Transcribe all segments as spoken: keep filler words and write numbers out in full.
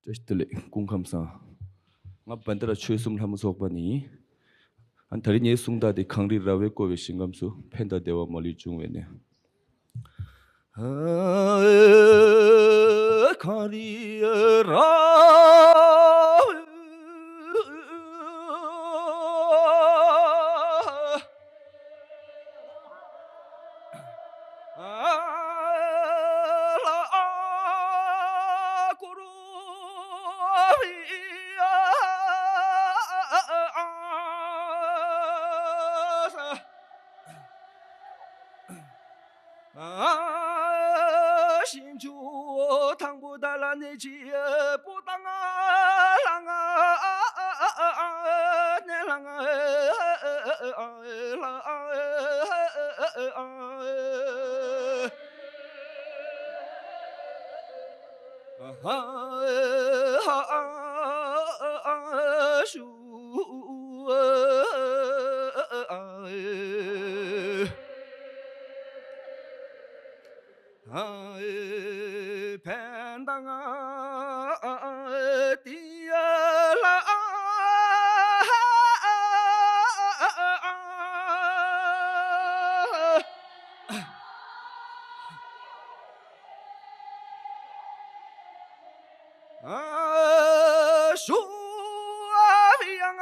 བཀྲ་ཤིས་བདེ་ལེགས། སྐུ་ཁམས་བཟང་། ང་བན་ད་ར་ཆོལ་གསུམ་ལྷ་མོ་ཚོགས་པ་ནས་ཡིན། ཨ་ནི་ད་རེས་ངའི་གསུང་རྟགས་དེ། གངས་རི་ར་བས་བསྐོར་བའི་ཞིང་ཁམས་སུ། ཕན་དང་བདེ་བ་མ་ལུས་འབྱུང་བའི་གནས། གངས་རི་ར་བས། ཞིང་ཆུ་དང་པོ་དག་ལ་གནས་ཀྱི་པོ་ཏ་ང་ལ་ང་ནས་ལ་ང་ལ་ཞུ། ཕན་དང་དེ་ལ། ཞུ་བའི་ཡང་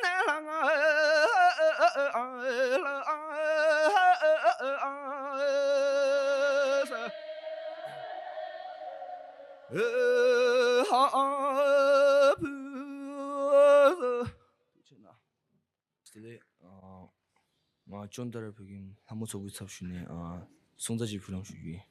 ནས་ལ་ང་ལ། དེ་ལས་ང་ཅོན་ཏ་ར་བོད་ཁྱིམ་ལྷ་མོ་ཚོགས་པའི་ཚབ་ཞུས་ནས་གསུང་རྟགས་ཅིག་ཕུལ་ལམ་ཞུ་རྒྱུ་ཡིན།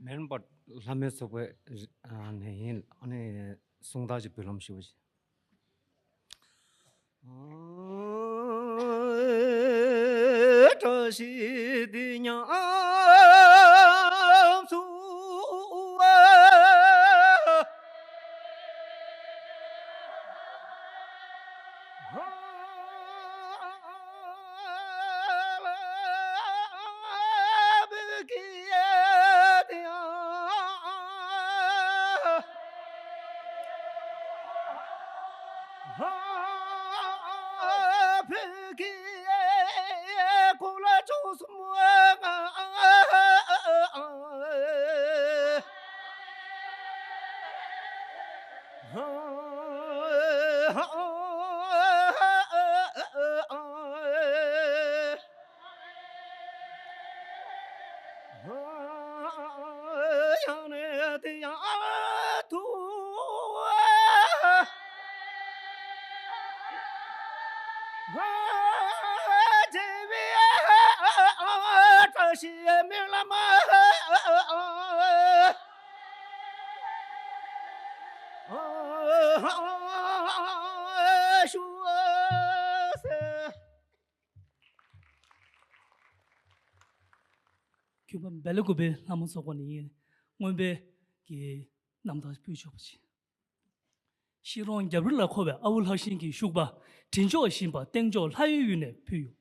མེལ་བོན་ལྷ་མོའི་ཚོགས་པའི་ནས་ཡིན། ཨ་ནི་གསུང་རྟགས་ཅིག་ཕུལ་ལམ་ཞུ་བ་ཞིག། བཀྲ་ཤིས་བདེ་ཉམས་སུ། ཁྱོད་པ་བེ་ལ་ཀུ་པའི་ལྷ་མོ་ཚོགས་པ་ནས་ཡིན། མངོན་པའི་གི་རྣམ་ཐར་ཕུལ་ཆོག་པ་ཅིག། ཤེས་རོགས་རྒྱབ་རི་ལ་འཁོར་བའི་ཨ་བུ་ལྷ་ཤིང་གི་ཤུག་པ། དྲིན་ཆོག་བཞིན་པ་སྟེང་ཕྱོགས་ལྷ་ཡུལ་ཡུལ་ནས་ཕུལ་ཡོད།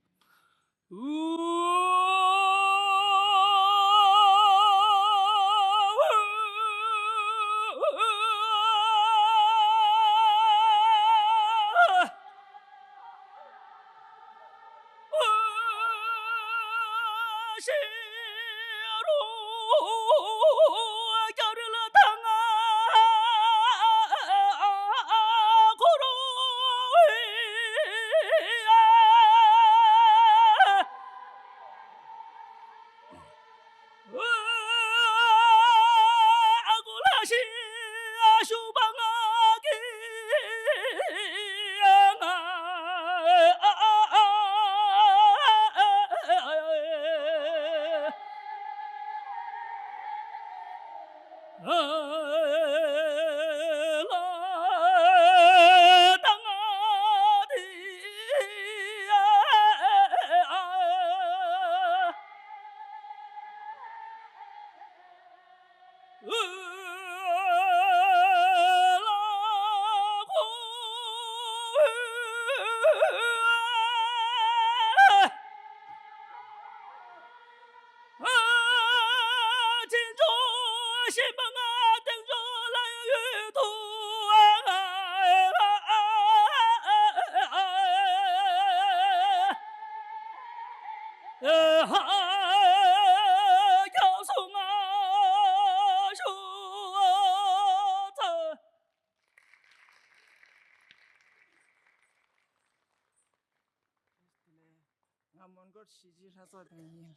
མོན་གྷོ་གཞིས་བྱེས་ལྷ་ཚོགས་དང་ཡིན།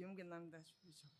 ཡུམ་གྱི་རྣམ་ཐར་ཞུ་ཆོག་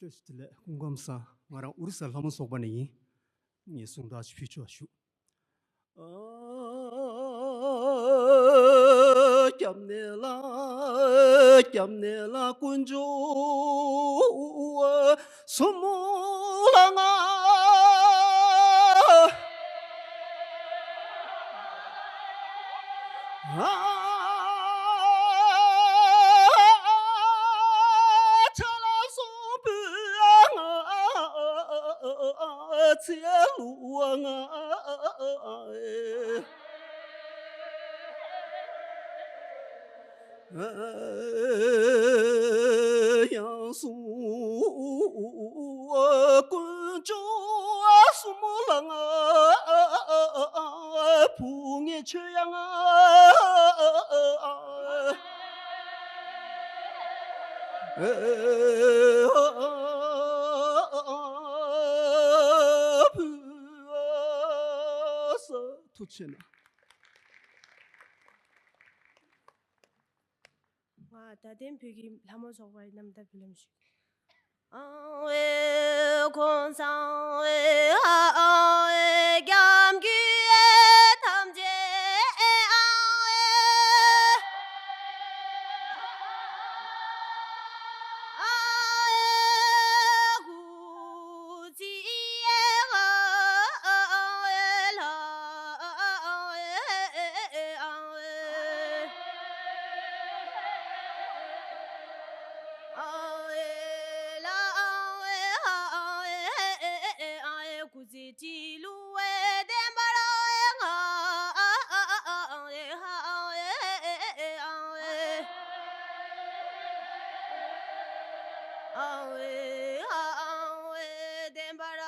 བཀྲ་ཤིས་བདེ་ལེགས། སྐུ་ཁམས་བཟང་། ང་རང་ཨོ་རི་ས་ལྷ་མོ་ཚོགས་པ་ནས་ཡིན། ངས་གསུང་རྟགས་ཅིག་ཕུལ་ཆོག་ཞུ། ཨ། སྐྱབས་གནས་ལ། སྐྱབས་གནས་ལ་དཀོན་མཆོག་གསུམ་ལ་ང་། ཨ། ཆ་ལ་སོགས་པའི་ང་། ཚེ་ལུ་ང་། ཡང་སུ་དཀོན་མཆོག་གསུམ་ལ་ང་། བུ་ངའི་ཆོས་ཡང་། ཐུགས་ཆེ་གནང་། ང་རྡ་སྟེང་བོད་ཀྱི་ལྷ་མོ་ཚོགས་པའི་རྣམ་ཐར་ཕུལ་ལམ་ཞུ། ཨང་ཨེ་ཁོང་སང་ཨེ་ཨང་ཨེ་སྐྱབས་མགོན་ཨེ་ཐམས་ཅད་ཨེ་ཨང་ཨེ། ཨང་ཨེ་སྐུ་ཚེ་ཨེ་ཨང་ཨེ་ལྷ་ཨང་ཨེ་ཨང་ཨེ། ཨང་ཨེ་ལ་ཨང་ཨེ་ཧ་ཨང་ཨེ་ཨང་ཨེ་སྐུ་ཚེ་ཁྲི་ལོ་ཨེ་བརྟན་པར་ཨང་ཨེ་ཧ་ཨང་ཨེ་ཨང་ཨེ་ཨང་ཨེ་ཧ་ཨང་ཨེ་བརྟན་པར་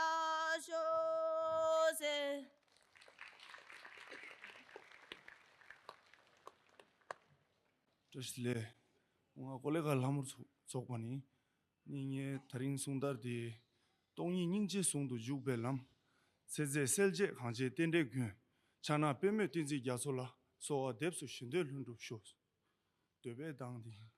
ཤོག་ཟེར། བཀྲ་ཤིས་བདེ་ལེགས། ང་ཀོ་ལེ་གྷལ་ལྷ་མོ་ཚོགས་ཚོགས་པ་ནས་ནི་ངས་དེ་རིང་གསུང་རྟགས་འདི། སྟོང་ཉིད་སྙིང་རྗེ་ཟུང་དུ་འཇུག་པའི་ལམ། ཚེ་རྫས་སྲས་བཅས་གངས་ཅན་རྟེན་འབྲེལ་མགོན། ཕྱག་ན་པདྨོས་བསྟན་འཛིན་རྒྱ་མཚོ་ལ། གསོལ་བ་འདེབས་སོ་ཞུ་འདོད་ལྷུན་གྲུབ་ཤོག། འདོད་པའི་གདངས་འདི་ཡིན།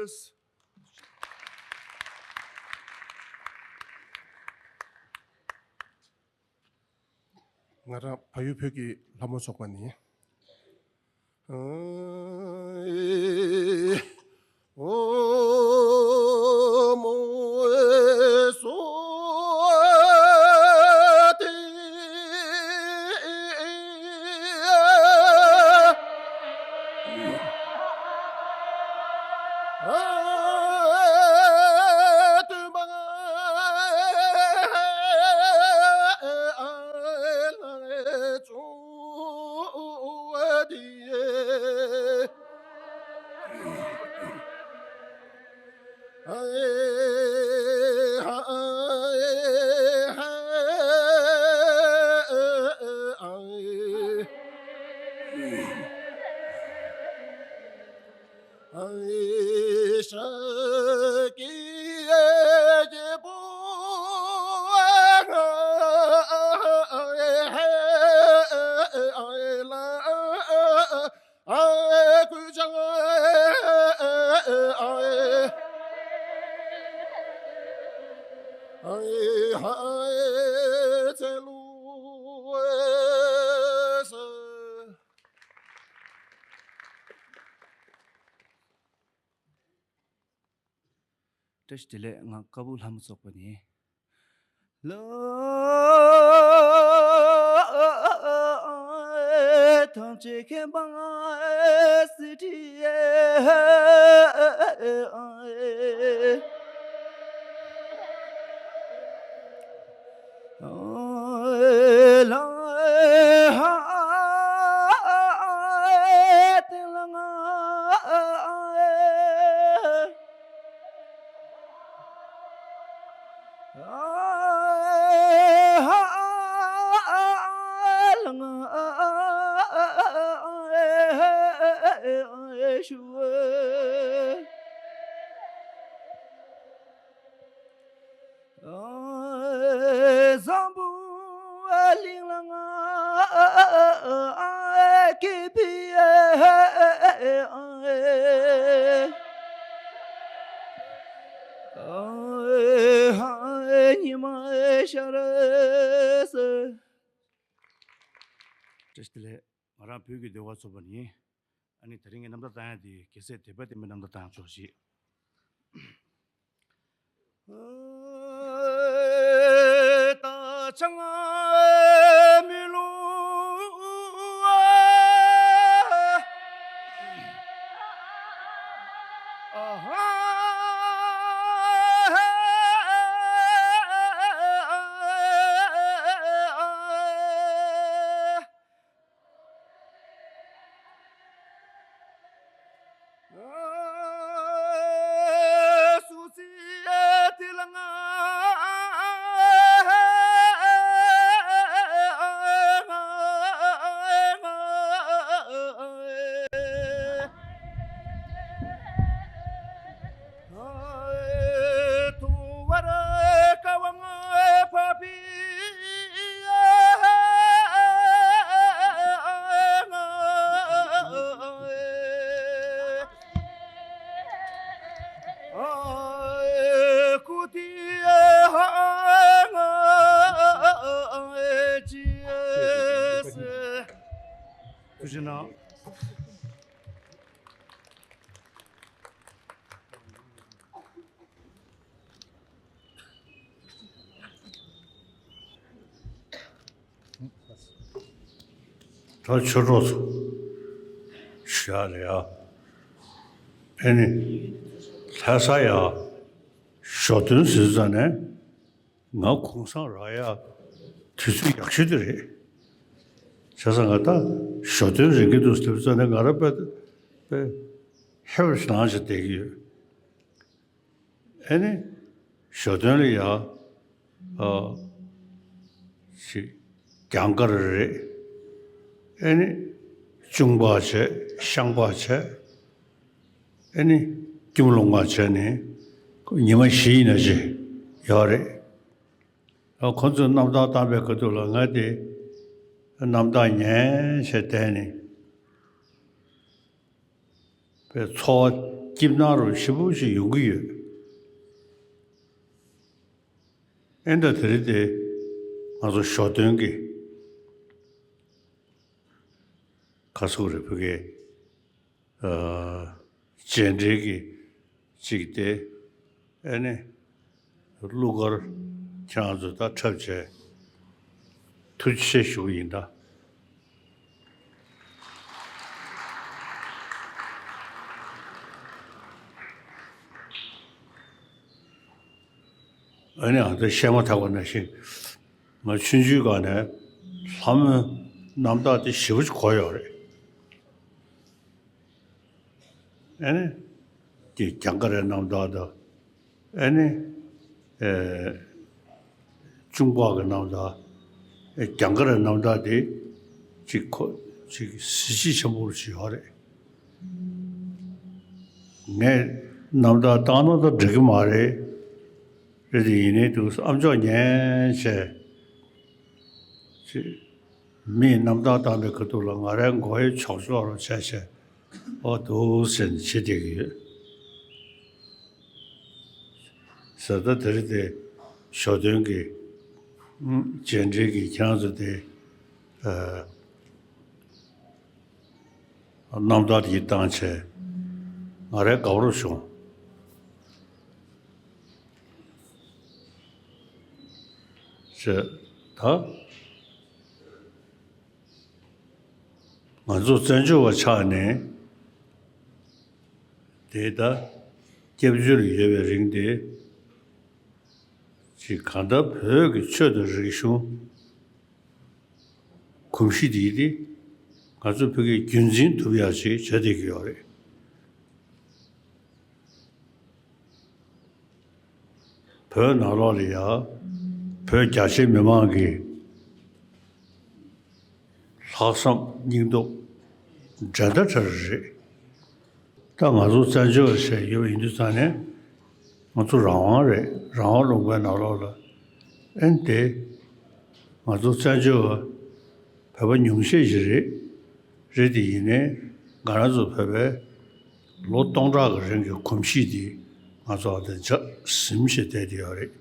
ང་རང་བལ་ཡུལ་བོད་ཀྱི་ལྷ་མོ་ཚོགས་པ་ནས། བཀྲ་ཤིས་བདེ་ལེགས། ང་ཀ་སྦུག་ལྷ་མོ་ཚོགས་པ་ནས། ལ་ཐམས་ཅད་མཁྱེན་པ་སྲིད་ཁྲི་བཟང་པོ་གླིང་ལ་ང་སྐྱེས་པའི་ཉི་མ་ཤར་སོང་། བཀྲ་ཤིས་བདེ་ལེགས། ང་རང་བོད་ཀྱི་ཟློས་གར་ཚོགས་པ་ནས། ཨ་ནི་དེ་རིང་གི་རྣམ་ཐར་བཏང་ཡ་དེ་གལ་སྲིད་དད་པ་ལྡན་པའི་རྣམ་ཐར་བཏང་ཆོག་ཅིག་ཐུགས་རྗེ་གནང་། ད་ཆོས་གྲོགས་ཚོ་ཞུ་ཡ་རེད་ཡ། ཨེ་ནི་ལྷ་ས་ཡ་ཞོ་སྟོན་ཟེར་ཙང་ནས། ང་གུང་སེང་རག་ཡ་དུས་ཚོད་ཡག་ཤོས་དེ་རེད། བྱས་ཙང་ང་ད་ཞོ་སྟོན་རན་གྱི་འདུག་ཟེར་ཙང་ནས་ང་རང་དཔེ་དཔེ་ཧེ་བར་ཞིག་ལངས་བྱས་བསྡད་ཀྱི་ཡོད། ཨེ་ནི་ཞོ་སྟོན་ལ་ཡ་ཨ་ཅིག་རྒྱང་དཀར་རེད། ཨེ་ནི་གཅུང་པ་བྱས་ཤངས་པ་བྱས། ཨེ་ནི་སྐྱོམ་ལོང་བ་བྱས་ནས་ཉི་མ་བཞི་ཡིན་ན་ཅི་ཡོད་རེད། ཨ་ཁོ་ཚོས་རྣམ་ཐར་བཏང་པའི་ཁ་ཐུག་ལ་ང་དེ་རྣམ་ཐར་ཉན་བྱས་བསྡད་ནས་པའི་འཚོ་ སྐྱིད་སྣང་རུ་ཞེ་པོ་ཞིག་ཡོང་གི་ཡོད། ཨེ་འདྲ་དེ་རིང་དེ་ང་ཚོ་ཞོ་སྟོན་གྱི་ག་ཚོད་རེད་བོད་སྐད། ཨ། རྗེས་འབྲེལ་གྱི་གཅིག་སྟེ། ཨེ་ནི། གླུ་གར་ཁྱེད་རང་ཚོ་ད་འཁྲབ་བྱས། ཐུགས་རྗེ་ཆེ་ཞུ་གི་ཡིན་ད། ཨ་ནི་ཨ་ད་བཤད་མ་ཐག་པ་ནང་བཞིན། ང་ཆུང་ཆུང་སྒང་ནས་ལྷ་མོའི་རྣམ་ཐར་དེ་ཞེ་པོ་ཅིག་གོ་ཡོད་རེད། ཨ་ནི། དེ་རྒྱང་ག་རའི་རྣམ་ཐར་དང་། ཨ་ནི། ཨེ། གཅུང་པ་གི་རྣམ་ཐར། ཨེ། རྒྱང་ག་རའི་རྣམ་ཐར་དེ་ཅིག་ཁོ་ཅིག་གཟི་བརྗིད་ཆེན་པོ་ཞིག་ཡོད་རེད། ངས་རྣམ་ཐར་བཏང་ན་ད་འགྲིག་གི་མ་རེད། རེད་དེ་ཡིན་ནའི་འདུག་ཨམ་ཅོག་ཉན་བྱས། ཅིག་མིས་རྣམ་ཐར་བཏང་པའི་ཁ་ཐུག་ལ་ང་རའི་མགོ་ཡི་ཆོག་ཆོག་རུ་བྱས་བྱས། ཨོ་འདུག་ཟེར་ནས་བྱེད་བསྡད་ཀྱི་ཡོད། ཟེར་ད་དེ་རིང་དེ་ཞོ་སྟོན་གྱི། ཨུམ། རྗེས་འབྲེལ་གྱི་ཁྱེད་རང་ཚོ་དེ། ཨ། རྣམ་ཐར་དེ་བཏང་བྱས། ང་རའི་དགའ་པོ་བྱུང་། ཅེས་ད། ང་ཚོ་བཙན་བྱོལ་བ་ཆགས་ནས་དེ་ད་སྐྱབས་བཅོལ་ཡོད་པའི་རིང་དེ། ཅིག་གང་ལྟར་བོད་ཀྱི་ཆོས་དང་རིག་གཞུང་གོམས་གཤིས་དེ་དེ་ང་ཚོ་བོད་སྐད་རྒྱུན་འཛིན་ཐུབ་ཡག་ཅིག་བྱ་བསྡད་ཀྱི་ཡོད་རེད། བོད་ནང་ལོགས་ལ་ཡ། བོད་རྒྱ་ཆེ་མི་མང་གི་ལྷག་བསམ་སྙིང་སྟོབས་འགྲན་ཟླ་བྲལ་རེད། ད་ང་ཚོ་བཙན་བྱོལ་བ་ཞིག་ཡོད་པ་ཡིན་དུས་ཙང་ནས། ང་ཚོ་རང་དབང་རེད། རང་དབང་ལུང་པའི་ནང་ལོགས་ལ། ཨེ་ནི་དེ། ང་ཚོ་བཙན་བྱོལ་བ་བོད་པ་ཉུང་ཤས་ཤིག་རེད། རེད་དེ་ཡིན་ནའི་ང་རང་ཚོ་བོད་པའི་ལོ་སྟོང་ཕྲག་གི་རིང་གི་གོམས་གཤིས་དེ་ང་ཚོ་ཨ་དེ་འཇགས་ཟིན་བྱས་བསྡད་དེ་ཡོད་རེད།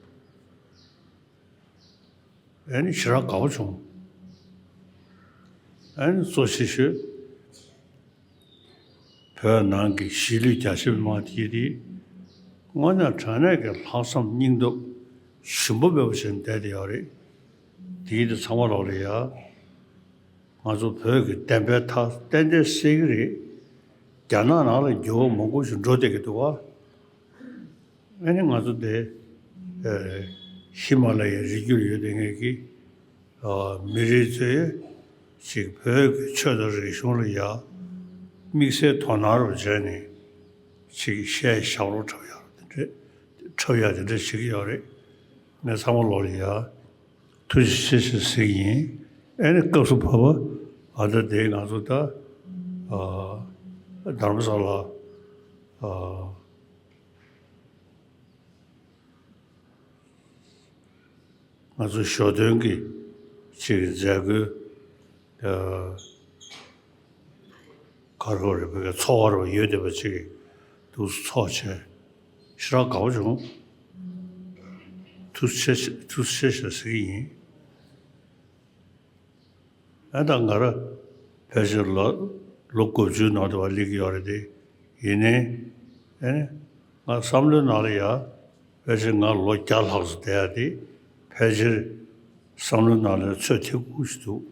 ཨེ་ནི་ཞེ་དྲག་དགའ་པོ་བྱུང་། ཨེ་ནི་གཙོ་ཆེ་ཤོས་བོད་ནང་གི་གཞིས་ལུས་རྒྱ་ཆེ་མི་མང་དེ་དེ་དངོས་གནས་དྲང་གནས་ཀྱི་ལྷག་བསམ་སྙིང་སྟོབས་ཞུམ་པ་མེད་པ་བྱས་ནས་བསྡད་དེ་ཡོད་རེད། དེ་དེ་ཚང་མ་ལོག་ལ་ཡ། ང་ཚོ་བོད་ཀྱི་བདེན་པའི་མཐའ་ཏན་ཏན་གསལ་གྱི་རེད། རྒྱ་ནག་ནང་ལ་འགྱུར་བ་མང་པོ་ཞིག་འགྲོ་བསྡད་ཀྱི་འདུག་བ། ཨ་ནི་ང་ཚོ་འདི། ཨེ། ཧི་མ་ལ་ཡའི་རི་རྒྱུད་ལ་ཡོད་བསྡད་མཁན་གྱི། ཨ། མི་རིགས་ཚོས་ཅིག་བོད་ཀྱི་ཆོས་དང་རིག་གཞུང་ལ་ཡ་དམིགས་བསལ་དོ་སྣང་རུ་བྱས་ནས་ཅིག་ཤེས་བྱ་རོགས་འཁྲབ་ཡག་དེ་འདྲ། འཁྲབ་ཡག་དེ་འདྲ་བྱེད་ཀྱི་ཡོད་རེད། ངས་ཚང་མ་ལོག་ལ་ཡ། ཐུགས་རྗེ་ཆེ་ཞེས་ཟེར་གྱི་ཡིན། ཨེ་ནི་སྐབས་སུ་བབ་པ་ཨ་ད་དེ་ང་ཚོ་ད། ཨ། རྡ་རམ་ས་ལ། ཨ། ང་ཚོ་ཞོ་སྟོན་གྱི་ཅིག་མཛད་སྒོའི། ཨ། ག་རེ་རེད། བོད་སྐད་ཚོགས་པ་རེ་ཡོད་བསྡད་པ་ཅིག་འདུག་ཚོགས་བྱས། ཞེ་དྲག་དགའ་པོ་བྱུང་། ཐུགས་རྗེ་ཆེ་ཐུགས་རྗེ་ཆེ་ཞེས་ཟེར་གྱི་ཡིན། ཨ་ད་ང་རང་ཕལ་ཆེར་ལོ་ལོ་དགུ་བཅུའི་ནང་དུ་བ་སླེབས་ཀྱི་ཡོད་རེད་དེ། ཡིན་ནའི་ཨ་ནི་ང་བསམ་བློའི་ནང་ལ་ཡ་ཕལ་ཆེར་ང་ལོ་བརྒྱ་ལྷག་ཙམ་བསྡད་ཡ་དེ་ཕལ་ཆེར་བསམ་བློའི་ནང་ལ་ཚོད་ཐིག་པོ་ཞིག་འདུག་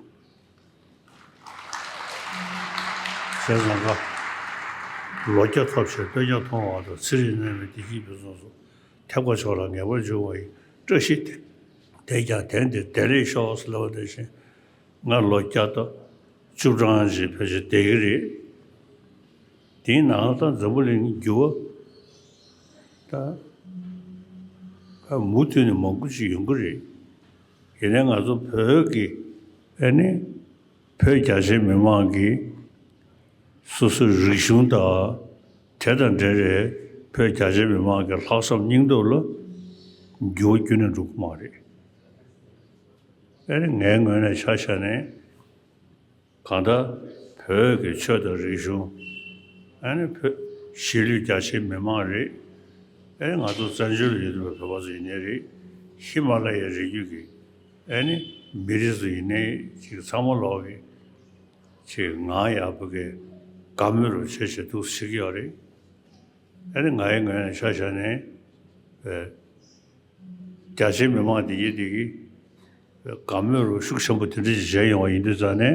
བྱས་ཙང་ཀ་ལོ་བརྒྱ་ཐོབ་ཕྱིར་སྟོན་ཉག་མཐོང་བ་དང་། ཚེ་རིང་ནད་མེད་བདེ་སྐྱིད་ཕུན་སུམ་ཚོགས། ཐེག་པ་མཆོག་ལ་ངེས་པར་འབྱུང་བ་ཡི། བཀྲ་ཤིས་དེས་ཀྱང་དེང་འདིར་བདེ་ལེགས་ཤོག་ཟེར་ལབ་པ་ནང་བཞིན། ང་ལོ་བརྒྱ་དང་བཅུ་གྲངས་ཅིག་ཕལ་ཆེར་བསྡད་ཀྱི་རེད། དེའི་ནང་ད་འཛམ་བུ་གླིང་འགྱུར་བ་ད་མུ་མཐུད་ནས་མང་པོ་ཅིག་ཡོང་གི་རེད། ཡིན་ནའི་ང་ཚོ་བོད་ཀྱི་ཨ་ནི་བོད་རྒྱ་ཆེ་མི་མང་གི་སོ་སོའི་རིག་གཞུང་དང་། དེ་དང་འབྲེལ་བའི་བོད་རྒྱ་ཆེ་མི་མང་གི་ལྷག་བསམ་སྙིང་སྟོབས་ལ་འགྱུར་བ་ཁྱོན་ནས་འགྲོ་གི་མ་རེད། ཨ་ནི་ངའི་ངོས་ནས་ཆ་བཞག་ནས། གང་ལྟར་བོད་ཀྱི་ཆོས་དང་རིག་གཞུང་། ཨ་ནི་བོད་ གཞིས་ལུས་རྒྱ་ཆེའི་མི་མང་རེད། ཨེ་ང་ཚོ་བཙན་བྱོལ་ལ་ཡོད་པའི་བོད་པ་ཚོ་ཡིན་ནའི་རེད། ཧི་མ་ལ་ཡའི་རི་རྒྱུད་ཀྱི་ཨེ་ནི་མི་རིགས་ཚོ་ཡིན་ནའི་ཅིག་ཚང་མ་ལོག་གི་ཅིག་ང་ཡག་པོ་གི་དགའ་མོས་རུ་བྱེད་བྱེད་འདུག་བྱེད་ཀྱི་ཡོད་རེད། ཨེ་ནི་ང་ཡི་ངོས་ནས་ཆ་བཞག་ནས་ཨེ། རྒྱ་ཆེའི་མི་མང་འདི་གིས་འདི་གིས་དགའ་མོས་རུ་ཤུགས་ཆེན་པོ་དེ་འདྲ་ཞིག་བྱས་ཡོང་བ་ཡིན་དུས་ཙང་ནས།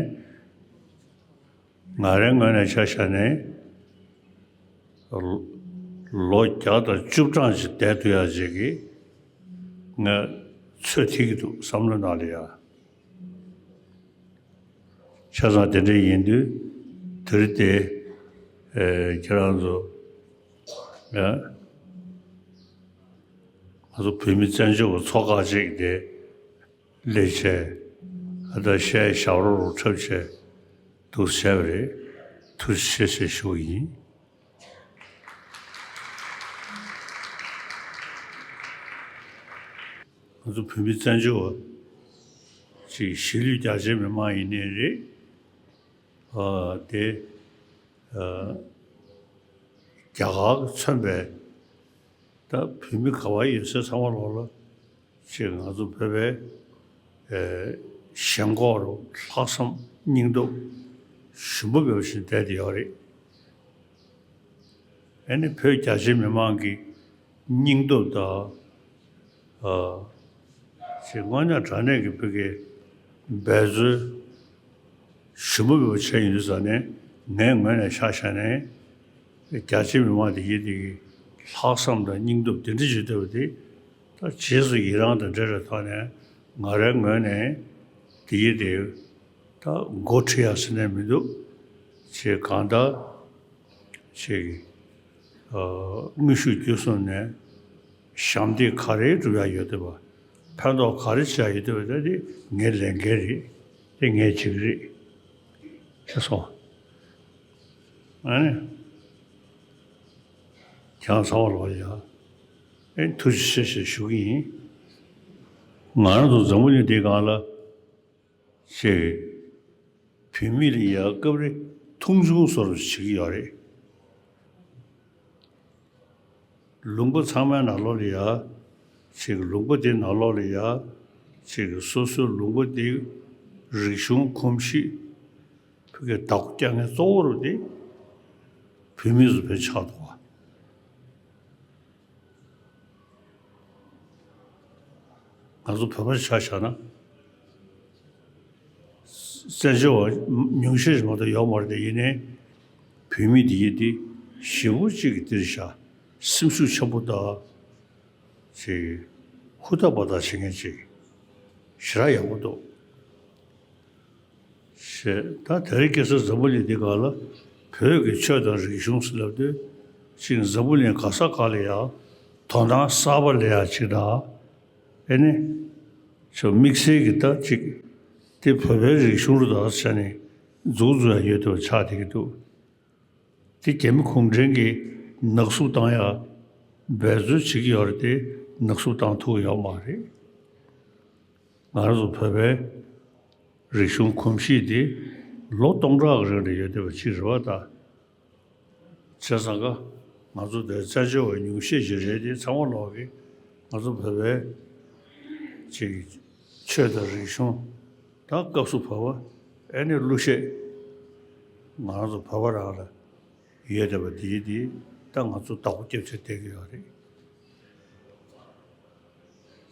ང་རའི་ངོས་ནས་ཆ་བཞག་ནས་ལོ་བརྒྱ་དང་བཅུ་གྲངས་ཤིག་བསྡད་ཐུབ་ཡག་ཅིག་གི་ང་ཚོད་ཐིག་གི་འདུག་བསམ་བློ་ནང་ལ་ཡ། བྱས་ཙང་དེ་འདྲ་ཡིན་དུས་དེ་རིང་དེ་ཨེ་ཁྱེད་རང་ཚོ་ཨེ་ང་ཚོ་བོད་མི་བཙན་བྱོལ་བ་ཚོ་ཁག་ཅིག་དེ་སླེབས་བྱས་ཨ་ད་གཞས་ཞབས་བྲོ་རུ་འཁྲབ་བྱས་འདུག་བྱས་པ་རེད། ཐུགས་རྗེ་ཆེ་ཞེས་ཞུ་གི་ཡིན། ང་ཚོ་བོད་མི་བཙན་བྱོལ་བ་ཅིག་གཞིས་ལུས་རྒྱ་ཆེའི་མི་མང་ཡིན་ནའི་རེད། ཨ་དེ་ཨ་རྒྱ་གར་གྱིས་མཚོན་པའི་ད་བོད་མི་ག་པར་ཡོད་སའི་ཚང་མ་ལོག་ལ་ཅིག་ང་ཚོ་བོད་པའི་ཨེ་ཞེན་ཁོག་རུ་ལྷག་བསམ་སྙིང་སྟོབས་ཞུམ་པ་མེད་པ་ཞིག་བསྡད་དེ་ཡོད་རེད། ཨེ་ནི་བོད་རྒྱ་ཆེའི་མི་མང་གི་སྙིང་སྟོབས་དང་ཨ་ཅིག་དངོས་གནས་དྲང་གནས་ཀྱི་བོད་ཀྱི་འབད་རྩོལ་ཞུམ་པ་མེད་པ་བྱས་ཡོང་དུས་ཙང་ནས་ངའི་ངོས་ནས་ཆ་བཞག་ནས་རྒྱ་ཆེའི་མི་མང་དེ་གིས་དེ་གི་ལྷག་བསམ་དང་སྙིང་སྟོབས་དེ་འདྲ་ཞིག་བསྟན་པ་དེ་ད་རྗེས་སུ་ཡི་རང་དང་འབྲེལ་བའི་ཐོག་ནས་ང་རའི་ངོས་ནས་དེ་གི་དེ་ད་འགོ་ཁྲིད་ཡག་ཟེར་ནས་མི་འདུག་ཅེས་གང་ལྟར་ཅིག་ཨ་དངོས་ཤུགས་བརྒྱུད་གསུམ་ནས་ཞབས་འདེགས་ག་རེ་སྒྲུབ་ཡག་ཡོད་འདུག་པ། ཕན་ཐོགས་ག་རེ་བྱེད་ཡག་ཡོད་འདུག་པ། ད་དེ་ངའི་ལས་འགན་རེད། དེ་ངས་བྱེད་ཀྱི་རེད། ཤེས་སོང་། ཨ་ནི་ཁྱེད་རང་ཚང་མ་ལོག་ཡ་ཨེ་ཐུགས་རྗེ་ཆེ་ཞེས་ཞུ་གི་ཡིན། ང་རང་ཚོ་འཛམ་བུ་གླིང་འདིའི་སྒང་ལ་ཅིག་བོད་མི་ལ་ཡ་སྐབས་རེ་མཐོང་ཆུང་བཟོ་འདྲ་བྱེད་ཀྱི་ཡོད་རེད། ལུང་པ་ཚང་མའི་ནང་ལོགས་ལ་ཡ་ཅིག་ལུང་པ་དེའི་ནང་ལོགས་ལ་ཡ་ཅིག་སོ་སོའི་ལུང་པ་དེའི་རིག་གཞུང་གོམས་གཤིས་ཕ་གིའི་བདག་པོ་རྒྱག་མཁན་གཙོ་བོ་རུ་དེ་བོད་མི་ཚོ་ཕལ་ཆགས་འདུག་བ། ང་ཚོ་བོད་པ་ཆ་བཞག་ན། བཙན་བྱོལ་བ་ཉུང་ཤས་ཤིག་མ་གཏོགས་ཡོད་མ་རེད་དེ། ཡིན་ནའི་བོད་མི་འདི་ཡིན་དེ་ཞེ་པོ་ཅིག་གི་འདིར་བཞག་སེམས་ཤུགས་ཆེན་པོ་དང་། ཅིག་ཧུར་ཐག་པ་ཐག་བྱེད་མཁན་ཅིག་ཞེ་དྲག་ཡག་པོ་འདུག་ཞེས། ད་དེ་རིང་ཁ་སང་འཛམ་བུ་གླིང་འདི་སྒང་ལ་བོད་ཀྱི་ཆོས་དང་རིག་གཞུང་ཟེར་ལབ་དུས་ཅིག་འཛམ་བུ་གླིང་ག་ས་ག་ལ་ཡང་དོ་སྣང་གསར་པ་སླེབས་ཡག་ཅིག་དང་། ཨེ་ནི་ཅིག་དམིགས་བསལ་གྱི་ད་ཅིག་དེ་བོད་པའི་རིག་གཞུང་རུ་དང་ཟེར་ནས་འཛུགས་འཛུགས་ཡག་ཡོད་དུ་ཆགས་བསྡད་ཀྱི་འདུག་དེ་རྒྱ་མི་གུང་ཁྲན་གྱིས་ནག་བསུབ་བཏང་ཡག་འབད་རྩོལ་བྱེད་ཀྱི་ཡོད་རེད་དེ། ནག་བསུབ་བཏང་ཐུབ་ཀྱི་ཡོད་མ་རེད། ང་རང་ཚོ་བོད་པའི་རིག་གཞུང་གོམས་གཤིས་དེ་ལོ་སྟོང་ཕྲག་གི་རིང་ལ་ཡོད་བསྡད་པ་ཅིག་རེད་པ། ད་བྱས་ཙང་ཀ་ང་ཚོ་དེ་བཙན་བྱོལ་བ་ཉུང་ཤས་ཤིག་རེད་དེ། ཚང་མ་ལོག་གི་ང་ཚོ་བོད་པའི་ཅིག་ཆོས་དང་རིག་གཞུང་དང་སྐབས་སུ་བབ་པ་ཨེ་ནི་གླུ་གཞས་ང་རང་ཚོ་བོད་པ་རང་ལ་ཡོད་བསྡད་པ་དེ་དེ་ད་ང་ཚོ་བདག་པོ་རྒྱབ་བྱས་བསྡད་ཀྱི་ཡོད་རེད།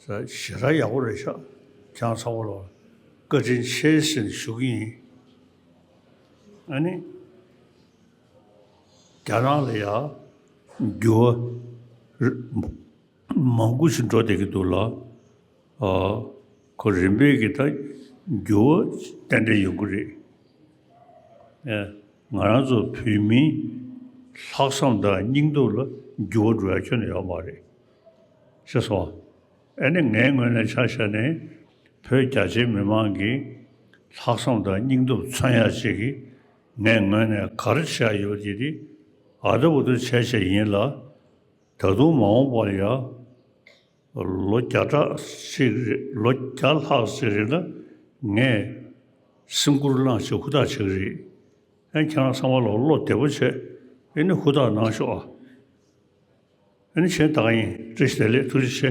ས་ཞེ་དྲག་ཡག་པོ་རེད་ཤག་ཁྱེད་རང་ཚང་མ་ལ་བཀའ་དྲིན་ཆེ་ཟེར་ནས་ཞུ་གི་ཡིན། ཨ་ནི་རྒྱ་ནག་ལ་ཡ་འགྱུར་བ་མང་པོ་ཞིག་འགྲོ་བསྡད་ཀྱི་འདུག་ལ། ཨ་ཁོ་རིམ་པས་ཀྱི་ད་འགྱུར་བ་ཏན་ཏན་ཡོང་གི་རེད། ཨེ་ང་རང་ཚོ་བོད་མིའི་ལྷག་བསམ་དང་སྙིང་སྟོབས་ལ་འགྱུར་བ་འགྲོ་ཡ་ཁྱོན་ནས་ཡོད་མ་རེད། ཤེས་སོང་། ཨ་ནི་ངའི་ངོས་ནས་ཆ་བཞག་ནས་བོད་རྒྱ་ཆེའི་མི་མང་གི་ལྷག་བསམ་དང་སྙིང་སྟོབས་མཚོན་ཡ་ཅིག་གི་ངའི་ངོས་ནས་ག་རེ་བྱ་ཡ་ཡོད་དེ་དེ་ཨ་ད་འུ་ད་བྱས་བྱས་ཡིན་ལ། ད་དུང་མ་འོངས་པར་ཡ། ལོ་བརྒྱ་ཕྲག་ཞིག་རེད། ལོ་བརྒྱ་ལྷག་ཞིག་རིང་ལ་ངས་སེམས་ཁུར་བླངས་བྱས་ཧུར་ཐག་བྱེད་ཀྱི་རེད། ཨ་ཁྱེད་རང་ཚང་མ་ལ་བློ་བདེ་པོ་བྱས། ཨེ་ནི་ཧུར་ཐག་གནང་ཤོག་ཨ། ཨེ་ནི་གཞན་ད་ག་ཡིན། བཀྲ་ཤིས་བདེ་ལེགས། ཐུགས་རྗེ་ཆེ།